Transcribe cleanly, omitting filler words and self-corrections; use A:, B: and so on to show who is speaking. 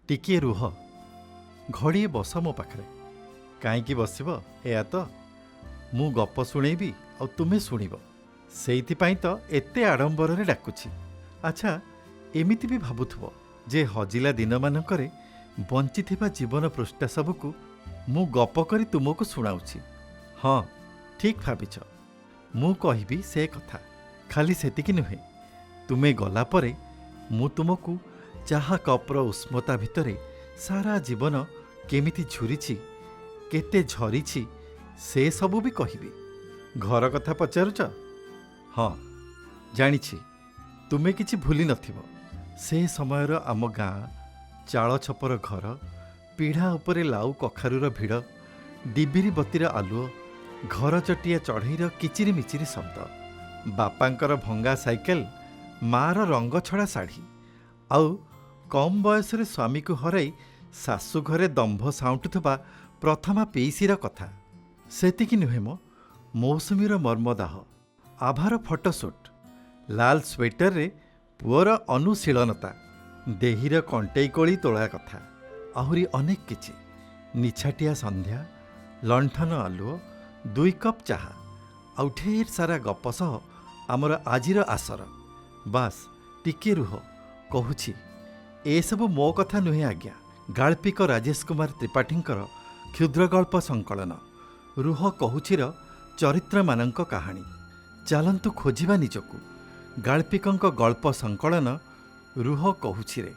A: ଟିକିଏ ରୁହ, ଘଡ଼ିଏ ବସ ମୋ ପାଖରେ। କାହିଁକି ବସିବ, ଏୟା ତ? ମୁଁ ଗପ ଶୁଣେଇବି ଆଉ ତୁମେ ଶୁଣିବ, ସେଇଥିପାଇଁ ତ ଏତେ ଆଡ଼ମ୍ବରରେ ଡାକୁଛି। ଆଚ୍ଛା, ଏମିତି ବି ଭାବୁଥିବ ଯେ ହଜିଲା ଦିନମାନଙ୍କରେ ବଞ୍ଚିଥିବା ଜୀବନ ପୃଷ୍ଠା ସବୁକୁ ମୁଁ ଗପ କରି ତୁମକୁ ଶୁଣାଉଛି। ହଁ, ଠିକ୍ ଭାବିଛ। ମୁଁ କହିବି ସେ କଥା। ଖାଲି ସେତିକି ନୁହେଁ, ତୁମେ ଗଲା ପରେ ମୁଁ ତୁମକୁ ଚାହା କପ୍ର ଉଷ୍ମତା ଭିତରେ ସାରା ଜୀବନ କେମିତି ଝୁରିଛି, କେତେ ଝରିଛି, ସେ ସବୁ ବି କହିବି। ଘର କଥା ପଚାରୁଛ? ହଁ, ଜାଣିଛି ତୁମେ କିଛି ଭୁଲି ନଥିବ। ସେ ସମୟର ଆମ ଗାଁ, ଚାଳ ଛପର ଘର, ପିଢ଼ା ଉପରେ ଲାଉ କଖାରୁର ଭିଡ଼, ଡିବିରି ବତୀର ଆଲୁଅ, ଘରଚଟିଆ ଚଢ଼େଇର କିଚିରିମିଚିରି ଶବ୍ଦ, ବାପାଙ୍କର ଭଙ୍ଗା ସାଇକେଲ, ମାଆର ରଙ୍ଗଛଡ଼ା ଶାଢ଼ୀ, ଆଉ କମ୍ ବୟସରେ ସ୍ୱାମୀକୁ ହରାଇ ଶାଶୁଘରେ ଦମ୍ଭ ସାଉଁଟୁଥିବା ପ୍ରଥମା ପିଇସିର କଥା। ସେତିକି ନୁହେଁ ମ, ମୌସୁମୀର ମର୍ମଦାହ, ଆଭାର ଫଟୋସୁଟ୍, ଲାଲ ସ୍ୱେଟରରେ ପୁଅର ଅନୁଶୀଳନତା, ଦେହୀର କଣ୍ଟେଇ କୋଳି ତୋଳା କଥା, ଆହୁରି ଅନେକ କିଛି। ନିଛାଟିଆ ସନ୍ଧ୍ୟା, ଲଣ୍ଠନ ଆଲୁଅ, 2 କପ୍ ଚାହା ଆଉ ଢେର ସାରା ଗପ ସହ ଆମର ଆଜିର ଆସର। ବାସ୍ ଟିକିଏ ରୁହ, କହୁଛି। ଏସବୁ ମୋ କଥା ନୁହେଁ ଆଜ୍ଞା, ଗାଳ୍ପିକ ରାଜେଶ କୁମାର ତ୍ରିପାଠୀଙ୍କର କ୍ଷୁଦ୍ରଗଳ୍ପ ସଂକଳନ ରୁହ କହୁଛିର ଚରିତ୍ରମାନଙ୍କ କାହାଣୀ। ଚାଲନ୍ତୁ ଖୋଜିବା ନିଜକୁ ଗାଳ୍ପିକଙ୍କ ଗଳ୍ପ ସଂକଳନ ରୁହ କହୁଛିରେ।